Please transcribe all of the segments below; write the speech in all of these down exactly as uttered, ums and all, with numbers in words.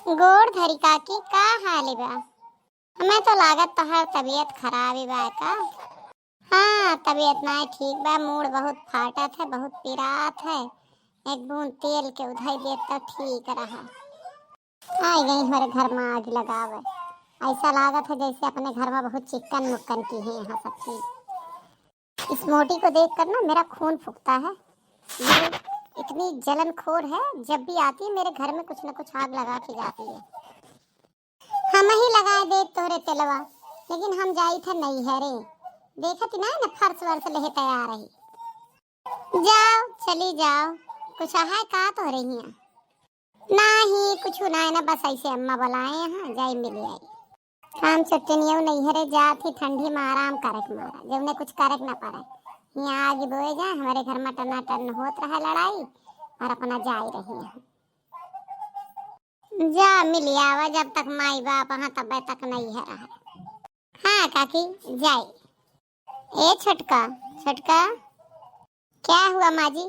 गोड़ धरी काकी, का हाल बा? हमें तो लागत तोहार तबीयत खराब ही बा का? हाँ, तबीयत नाहीं ठीक बा, मूड़ बहुत फाटत है, बहुत पिरात है। एक बूंद तेल के उधई देत तो ठीक रहा। आइ गई हमरे घर मा आग लगावे। ऐसा लागत है जैसे अपने घर मा बहुत चिक्कन मुक्कन किहे हैं यहाँ सब चीज। इस मोटी को देख कर ना मेरा खून फूकता है। ये इतनी जलनखोर है, जब भी आती है मेरे घर में कुछ न कुछ आग लगा के जाती है। हम ही लगाए दे तोहरे तेलवा, लेकिन हम जाई थे नैहरे। देखत ही ना, न फर्श वर्श लेहे तैयार रही। जाओ, चली जाओ, कुछ है का तोहरे हियाँ? नाही, कुछ ना है ना, बस ऐसे अम्मा बुलाए हैं, जाई मिल आई। हम चुटनियों नैहरे जात ही, ठंडी में आराम करे के मारा, जौने कुछ करे के ना पड़े। यहाँ आगे बोए जाए, हमारे घर में टनाटन होत रहे लड़ाई, और अपना जाई रही हैं। जा मिल आवा, जब तक माई बाप हैं तब तक नैहर है। हाँ काकी, जाई। ए छोटका, छोटका, क्या हुआ माँ जी?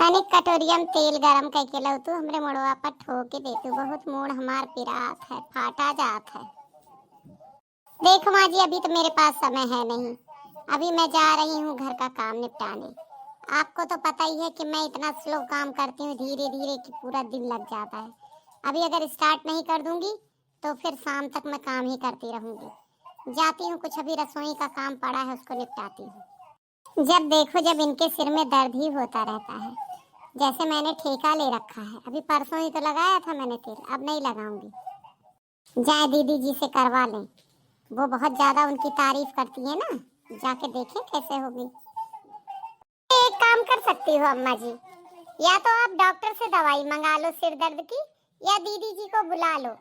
तनिक कटोरिया में तेल गरम करके लाओ तू, हमरे मुड़वा पर ठोके दे तू, बहुत मूड़ हमार पिरात है, फाटा जात है। देखो माँ जी, अभी तो मेरे पास समय है नहीं, अभी मैं जा रही हूँ घर का काम निपटाने। आपको तो पता ही है कि मैं इतना स्लो काम करती हूँ धीरे धीरे कि पूरा दिन लग जाता है। अभी अगर स्टार्ट नहीं कर दूंगी तो फिर शाम तक मैं काम ही करती रहूंगी। जाती हूँ, कुछ अभी रसोई का काम पड़ा है, उसको निपटाती हूँ। जब देखो जब इनके सिर में दर्द ही होता रहता है, जैसे मैंने ठेका ले रखा है। अभी परसों ही तो लगाया था मैंने तेल, अब नहीं लगाऊंगी। जाए दीदी जी से करवा लें, वो बहुत ज्यादा उनकी तारीफ करती है ना, जाके देखें कैसे होगी। एक काम कर सकती हो अम्मा जी, या तो आप डॉक्टर से दवाई मंगा लो सिर दर्द की, या दीदी जी को बुला लो,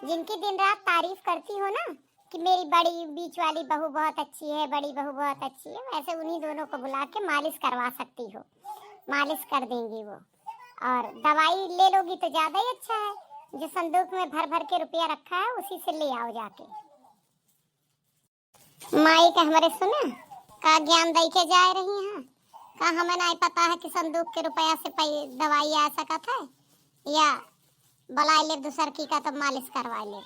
जिनकी दिन रात तारीफ करती हो ना कि मेरी बड़ी बीच वाली बहू बहुत अच्छी है, बड़ी बहू बहुत अच्छी है, वैसे उन्हीं दोनों को बुला के मालिश करवा सकती हो, मालिश कर देंगी वो। और दवाई ले लोगी तो ज्यादा ही अच्छा है, जो संदूक में भर भर के रुपया रखा है उसी से ले आओ जाके। माई के हमरे सुना, का ज्ञान दई के जाए रही हैं? का हमें नाहीं पता है कि संदूक के रुपया से पै-, दवाई आ सकत है? या बुलाए ले दूसर की का तो मालिश करवा ले।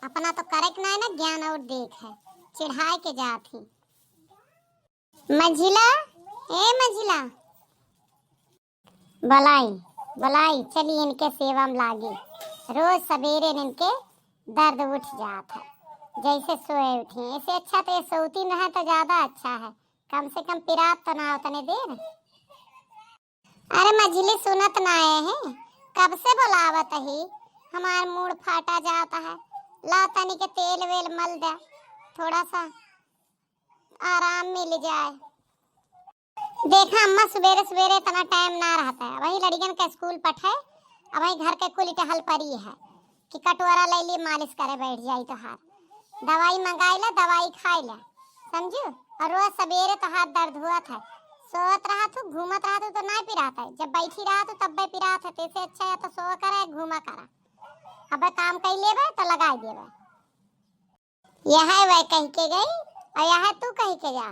अपना तो करे के नाहीं ना, ज्ञान और देख है, चिढ़ाए के जात ही। मझिला, ए मझिला। बलाई, बलाई, चली इनके सेवा में लागी। रोज सबेरे इनके दर्द उठ जात है, जैसे सोए उठी। ऐसे अच्छा तो ये सोती न है तो ज्यादा अच्छा है, कम से कम पिरात तो ना हो तने देर। अरे मझिली सुनत ना आए हैं, कब से बुलावत ही, हमार मूड़ फाटा जाता है। ला तनी के तेल वेल मल दे, थोड़ा सा आराम मिल जाए। देखा अम्मा, सुबेरे सुबेरे इतना टाइम ना रहता है, वही लड़िकन के स्कूल पठे, अब वही घर के कुल टहल परी है कि कटोरा ले ली, मालिश करे बैठ जाई तोहार। दवाई मंगाई ला, दवाई खाई ला, समझू? और रोज सबेरे तोहार दर्द हुआ था, सोवत रहा तू, घूमत रहा तू तो ना पिरात है, जब बैठी रहा तू तब पिरात है, तेसे अच्छा या तो सोवा करा या घूमा करा। अब काम कई लेबे तो लगाई देबे। यह वह कह के गई और यह तू कह के जा,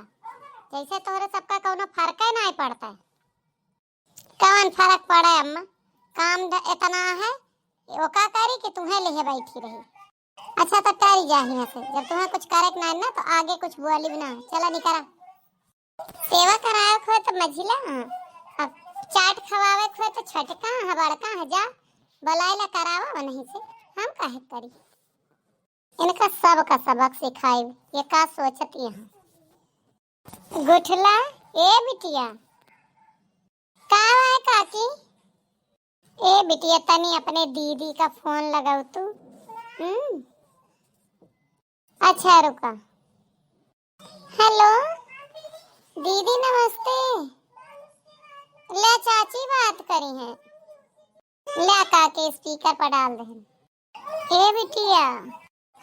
जैसे तोहरे सबका कौनो फर्क है ना पड़ता है। कौन फर्क पड़े अम्मा, काम ध-, इतना है, ओका करी कि तुम्हें लेहे बैठी रही। अच्छा तो टरी जा हियां से, जब तुम्हें कुछ करे के ना है ना तो आगे कुछ बोली भी ना, चला निकरा। सेवा करावे को है तो मझिला, अब चाट खवावे को है तो छोटका है, बड़का है, जा बुलाए ला करावा वहीं से, हम काहे करी। इनका सब का सबक सिखाई, ये का सोचती हैं। गुठला, ए बिटिया। का है काकी? ए बिटिया, तनी अपने दीदी का फोन लगाओ तू। हम्म, अच्छा रुका। हेलो दीदी नमस्ते। ले चाची बात करी है। ले काकी स्पीकर पर डाल दे। ए बिटिया।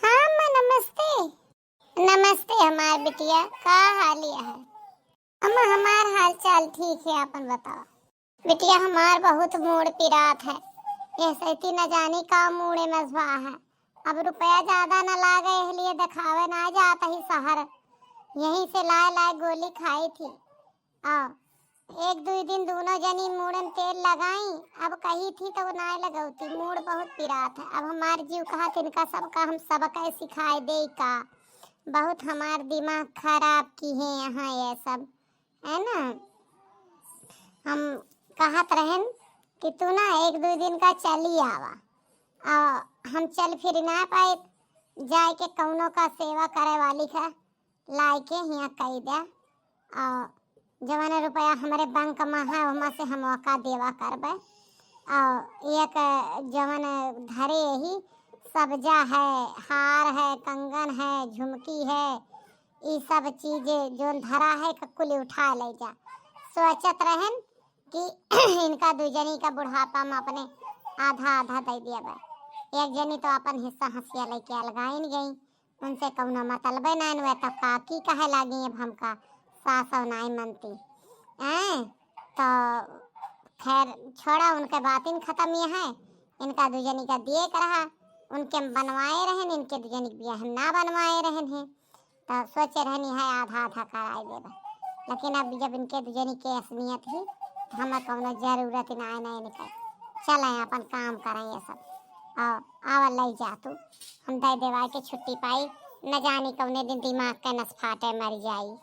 हाँ अम्मा नमस्ते। नमस्ते हमार बिटिया, का हाल है? अम्मा हमार हाल चाल ठीक है, आपन बताओ। बिटिया हमार बहुत मूड़ पिरात है, यह सैती न जानी का मूड़े मजबा है। अब रुपया ज्यादा न लागे, इसलिए दिखावे ना जात ही शहर, यहीं से लाए लाए गोली खाई थी। आ, एक दुइ दिन दूनो जनी मूड़े में तेल लगाई, अब कही थी तो नाय लगौती, मूड़ बहुत पिरात है। अब हमार जीव कहत इनका सबका हम सबक सिखाए देई का। बहुत हमार दिमाग खराब किहे यहाँ ये सब, है ना। हम कहत रहेन कि तू ना एक दुइ दिन का चली आवा, और हम चल फिर ना पाए, जाए के कौनो का सेवा करे वाली का लाइके हियाँ कई दे, और जवन रुपया हमरे बैंक में है, ओमा से हम ओका देवा करबे। और एक जवन धरे ही सब्जा है, हार है, कंगन है, झुमकी है, ई सब चीज जोन धरा है, क-, कुल उठा ले जा। सोचत रहन कि इनका दुजनी का बुढ़ापा में अपने आधा आधा दे दिया बा। एक जनी तो अपन हिस्सा हंसिया लेके अलगाइन गई, उनसे कौनो मतलबे नाइन हुआ। तब काकी कहे लागी, "अब हमका सास और नाई मनती, हैं?" तो खैर छोड़ा, उनके बातिन खत्म ये है। इनका दुजनी का दिए के रहा, उनके बनवाए रहन, इनके दुजनी के बियाह हम ना बनवाए रहन है। तो सोचे रहनी है आधा आधा कराए देबे, लेकिन अब जब इनके दुजनी के असनियत ही, तो हमें कौनो जरूरत ही ना है, ना इनके। चले अपन काम करें ये सब। और आवा लई जा तू, हम दे देवाए के छुट्टी पाई, न जानी कौने दिन दिमाग के नस फाटे मर जाई।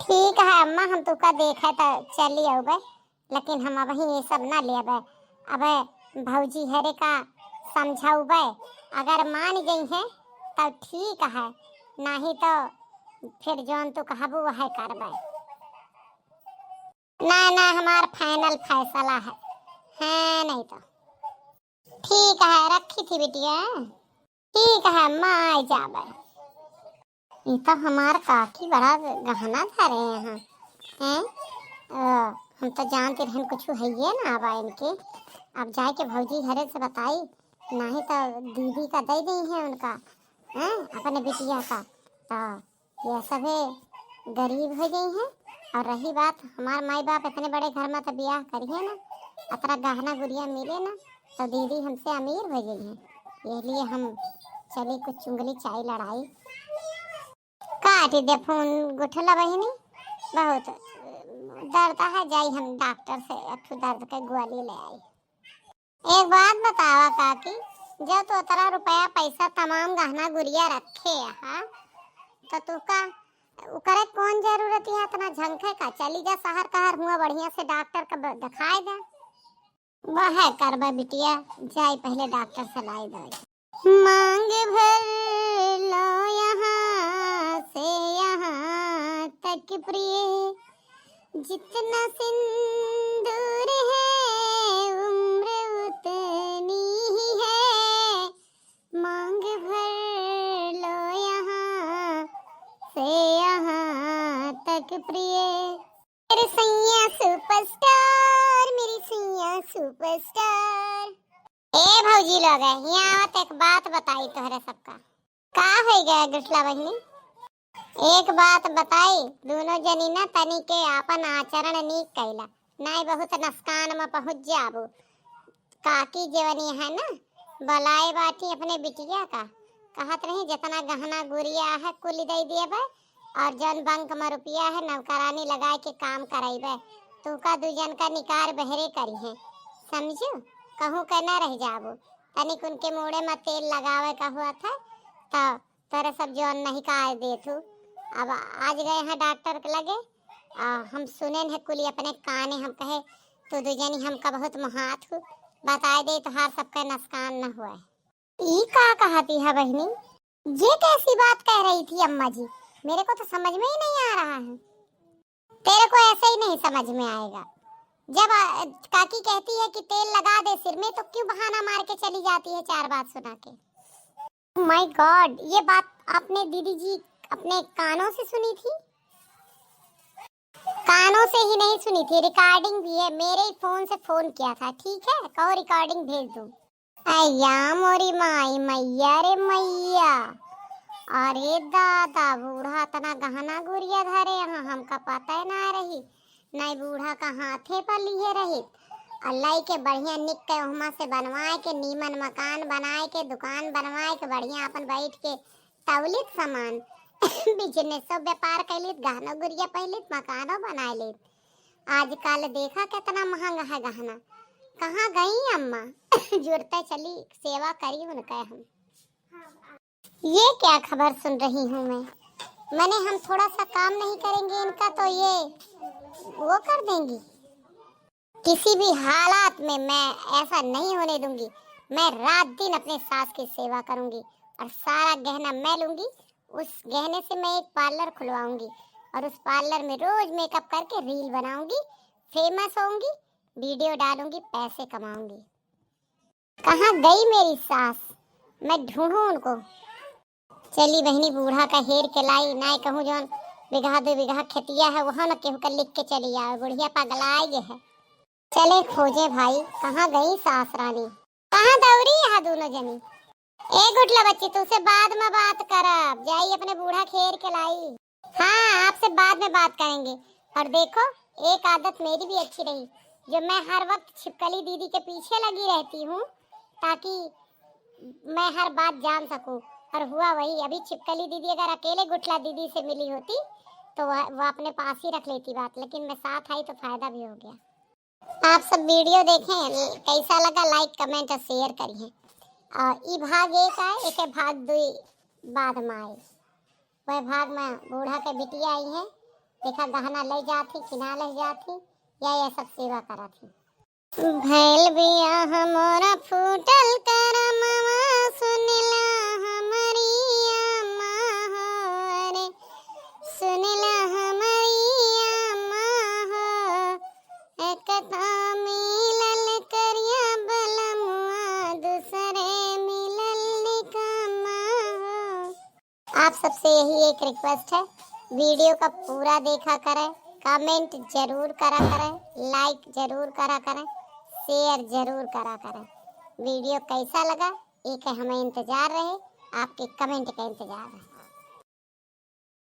ठीक है अम्मा, हम तुका देखे तो चली अउबे, लेकिन हम अबही ये सब ना लेबे। अबे भौजी हरे का समझाउबे, अगर मान गई हैं तब ठीक है, नहीं तो फिर जौन तू कहबू वह करबे। ना ना, हमार final फैसला है, है नहीं तो। ठीक है, रखी थी बिटिया। ठीक है अम्मा, आ जाबे। ई तो हमार काकी बड़ा गहना धरे हैं, हैं? अ, हम तो जानते रहन कुछ है ये ना आवा इनके। अब जाए के भौजी घरे से बताई, नहीं तो दीदी का दे दी है उनका, हैं, अपने बिटिया का। तो ये सभे गरीब हो गई हैं। और रही बात हमार माई बाप इतने बड़े घर में तो बियाह करिए ना, अतरा गहना गुरिया मिले ना, तो दीदी हमसे अमीर हो गई हैं। ये लिए हम चली कुछ चुंगली चाय लड़ाई। काटी दे फोन गुठला बहिनी, बहुत दर्द है, जाई हम डॉक्टर से एक ठो दर्द के गोली ले आई। एक बात बतावा काकी, जब तू अतरा रुपया पैसा तमाम गहना गुरिया रखे हा, तो तू का उकरे कौन जरूरत है इतना झंखे का? चली जा शहर कहर हुआ बढ़िया से डॉक्टर का ब-, दिखाए दे। वह करबे बिटिया, जाई पहले डॉक्टर से लाई दवाई। मांग भर लो यहाँ से यहाँ तक प्रिय, जितना सिंदूर है उम्र उतनी ही है। मांग भर लो यहाँ से यहाँ तक प्रिय। मेरे सैया superstar, मेरी सैया superstar। ए भौजी लोग, हियाँ आवत एक बात बताई तोहरे सबका। का हो गया गुठला बहिनी? एक बात बताई, दोनों जनी ना तनी के आपन आचरण नीक कैला, नाई बहुत नसकान में पहुँच जाबू। काकी जेवनी है ना, बुलाए बाटी अपने बिटिया का, कहत रही जितना गहना गुरिया है कुल दे दिए बे, और जौन बैंक में रुपया है नौकरानी लगाए के काम करैबे। तू का दू जन का निकार बहरे करी है, समझू, कहूँ के न रह जाबू। तनिक उनके मूड़े में तेल लगावे का हुआ था, तो तोरे सब जौन नहीं का देत हूँ। अब आज गए हैं डॉक्टर के लगे, आ, हम सुने हैं कुली अपने काने, हम कहे, "तू दू जनी हमका बहुत मोहात हूँ, बताए दे तोहार सबका नुकसान न हुए।" ई का कहती है बहिनी? ये कैसी बात कह रही थी अम्मा जी? मेरे को तो समझ में ही नहीं आ रहा है। तेरे को ऐसे ही नहीं समझ में आएगा। जब, आ, काकी कहती है कि तेल लगा दे सिर में, तो क्यों बहाना मार के चली जाती है चार बात सुना के? Oh my God, ये बात आपने दीदी जी अपने कानों से सुनी थी? कानों से ही नहीं सुनी थी, recording भी है, मेरे ही फोन से फोन किया था, ठीक है, कहो recording भेज दूँ। अय्या मोरी माई, मैया रे मैया, अरे दादा, बूढ़ा इतना गहना गुरिया धरे हैं, हमका पता ही ना रही, नहीं बूढ़ा का हाथे पर लिए रही। अल्लाह के बढ़िया निक के ओहमा से बनवाए के, नीमन मकान बनाए के, दुकान बनवाए के, बढ़िया अपन बैठ के तौलित सामान, business व्यापार कैलित, गहनो गुरिया पहिलित, मकानो बनाए लित। आजकल देखा कितना महंगा है गहना। कहाँ गई अम्मा? जुरते चली सेवा करी उनके हम। ये क्या खबर सुन रही हूँ मैं? मैंने हम थोड़ा सा काम नहीं करेंगे इनका तो ये वो कर देंगी। किसी भी हालात में मैं ऐसा नहीं होने दूंगी। मैं रात दिन अपने सास की सेवा करूंगी और सारा गहना मैं लूंगी। उस गहने से मैं एक पार्लर खुलवाऊंगी और उस पार्लर में रोज मेकअप करके रील बनाऊंगी, फेमस होऊंगी, वीडियो डालूंगी, पैसे कमाऊंगी। कहाँ गई मेरी सास? मैं ढूंढूं उनको। चली बहिनी, बूढ़ा का हेर के लाई, नाय कहूँ जौन बिगहा दो बिगहा खेतिया है, वह न केहू का लिख के चली आवे, बुढ़िया पगलाए गे है। चले खोजे भाई, कहाँ गई सास रानी? कहाँ दौरी यहाँ दोनों जनी? ए गुटला बच्ची, तुझसे बाद में बात करब, जाई अपने बूढ़ा खेर के लाई। हाँ, आपसे बाद में बात करेंगे। और देखो, एक आदत मेरी भी अच्छी रही, जो मैं हर वक्त छिपकली दीदी के पीछे लगी रहती हूँ, ताकि मैं हर बात जान सकूँ। और हुआ वही, अभी छिपकली दीदी अगर अकेले गुटला दीदी से मिली होती, तो वह, वह अपने पास ही रख लेती बात, लेकिन मैं साथ आई तो फायदा भी हो गया। आप सब वीडियो देखें, कैसा लगा, लाइक, कमेंट और शेयर करिए। और ई भाग एक आए, एक भाग दुई बाद में आए। वह भाग में बूढ़ा के बिटिया आई है, देखा गहना ले जात ही कि ना ले जात ही, या ये सब सेवा करत ही। भैल बियाह मोरा फूटल करमवा, सुनिला हमरी अम्मा हो रे, सुनिला हमरी अम्मा हो। एक तो मिलल करिया बलमुआ, दूसरे मिलल निकम्मा हो। आप सबसे यही एक रिक्वेस्ट है, वीडियो का पूरा देखा करें, कमेंट जरूर करा करें, लाइक जरूर करा करें, शेयर जरूर करा करें। वीडियो कैसा लगा, एक हमें इंतजार रहे, आपके कमेंट का इंतजार रहे।